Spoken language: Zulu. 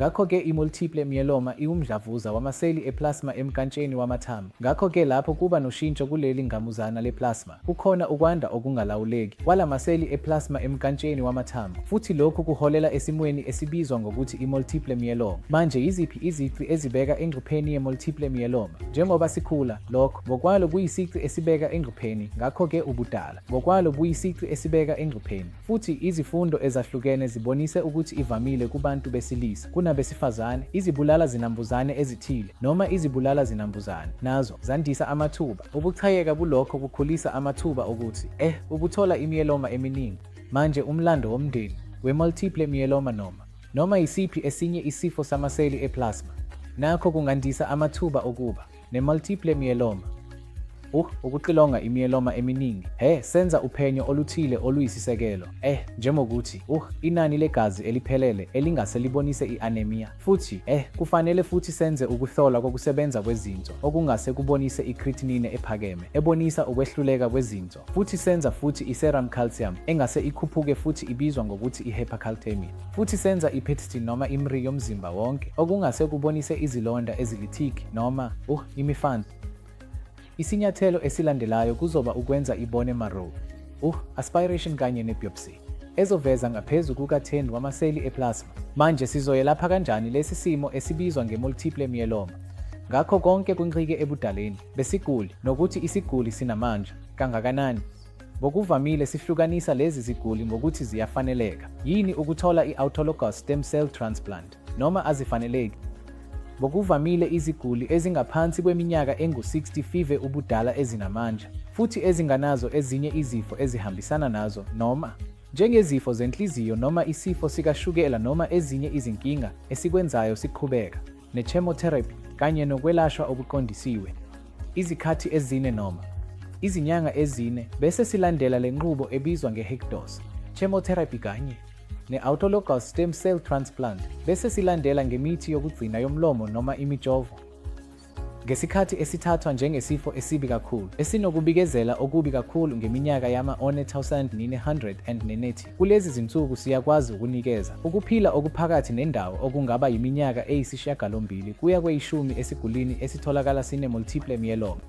Ngakho-ke i-multiple myeloma iwumdlavuza wamaseli e-plasma emnkantsheni wamathambo. Ngakho-ke lapho kuba noshintsho kuleli ngqamuzana le-plasma, kukhona ukwanda okungalawuleki kwala maseli e-plasma emnkantsheni wamathambo, futhi lokhu kuholela esimweni esibizwa ngokuthi i-multiple myeloma. Manje yiziphi izici ezibeka engcupheni ye-multiple myeloma? Njengoba sikhula, lokho ngokwalo kuyisici esibeka engcupheni, ngakho-ke ubudala ngokwalo buyisici esibeka engcupheni. Futhi izifundo ezahlukene zibonise ukuthi ivamile kubantu besilisa kunabesifazane. Izibulala-zinambuzane ezithile, noma izibulala-zinambuzane, nazo zandisa amathuba. Ukuchayeka kulokho kukhulisa amathuba okuthi eh ukuthola imyeloma eminingi. Manje umlando womndeni we-multiple myeloma noma noma yisiphi esinye isifo samaseli e-plasma nakho kungandisa amathuba okuba ne-multiple myeloma. Ukuxilonga imyeloma eminingi. He, senza uphenyo oluthile oluyisisekelo, eh, njengokuthi, inani legazi eliphelele elingase libonise i-anemia. Futhi, eh, kufanele futhi senze ukuhlola kokusebenza kwezinso, okungase kubonise i-creatinine ephakeme, ebonisa ukwehluleka kwezinso. Futhi senza futhi i-serum calcium, engase ikhuphuke futhi ibizwa ngokuthi i-hypercalcemia. Futhi senza i-PET noma i-MRI yomzimba wonke, okungase kubonise izilonda ezilithiki noma, imifantu. Isinyathelo esilandelayo kuzoba ukwenza i-bone marrow, aspiration kanye ne-biopsy, ezoveza ngaphezu kuka-10 wamaseli e-plasma. Manje sizoyelapha kanjani lesi simo esibizwa nge-multiple myeloma? Ngakho konke kuncike ebudaleni besiguli nokuthi isiguli sinamandla kangakanani. Ngokuvamile sihlukanisa lezi ziguli ngokuthi ziyafaneleka yini ukuthola i-autologous stem cell transplant noma azifaneleki. Ngokuvamile iziguli ezingaphansi kweminyaka engu-65 ubudala ezinamandla futhi ezinganazo ezinye izifo ezihambisana nazo noma njengezifo zenhliziyo noma isifo sikashukela noma ezinye izinkinga esikwenzayo siqhubeka ne-chemotherapy kanye nokwelashwa okuqondisiwe izikhathi ezine noma izinyanga ezine bese silandela le nqubo ebizwa nge-high-dose chemotherapy kanye ne-autologous stem cell transplant bese silandela ngemithi yokugcina yomlomo noma imijovo. Ngesikhathi esithathwa njengesifo esibi kakhulu, esinokubikezela okubi kakhulu ngeminyaka yama-1990, kulezi zinsuku siyakwazi ukunikeza ukuphila okuphakathi nendawo okungaba yiminyaka eyisishiyagalombili kuya kweyishumi esigulini esitholakala sine-multiple myeloma.